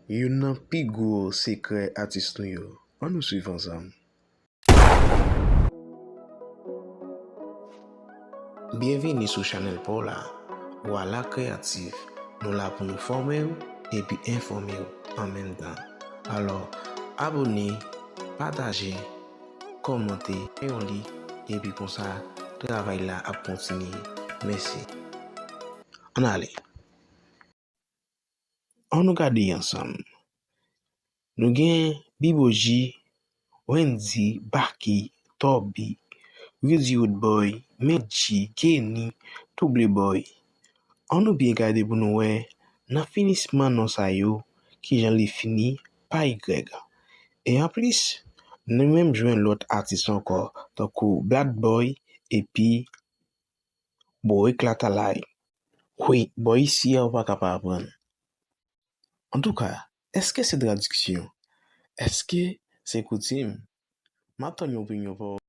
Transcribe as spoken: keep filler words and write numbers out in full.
Youn nan pi gwo sekrè atis nou yo. Ann nou swiv ansanm. Byenvini sou chanèl pa w la, Wala Kreyatif. Nou la pou nou fòme w epi enfòme w an menm tan. Alò, abòne, pataje, kòmante, yon li, epi konsa, travay la ap kontinye. Mèsi. Ann ale. Ann nou gade ansanm. Nou gen Biboji, Wendy, Baky, Toby, Rudy Roodboy, Medji, Kenny, Double Boy. Ann nou byen gade pou nou wè nan finisman non sa yo, kijan li fini pa Y. E anplis, nou menm jwenn lòt atis ankò, tankou Black Boy epi Boy Klatalay. Wi, bò isi a ou pa ka pa aprann. Antouka, èske se tradiksyon? Èske se koutim? M ap tann yon opinyon pa w.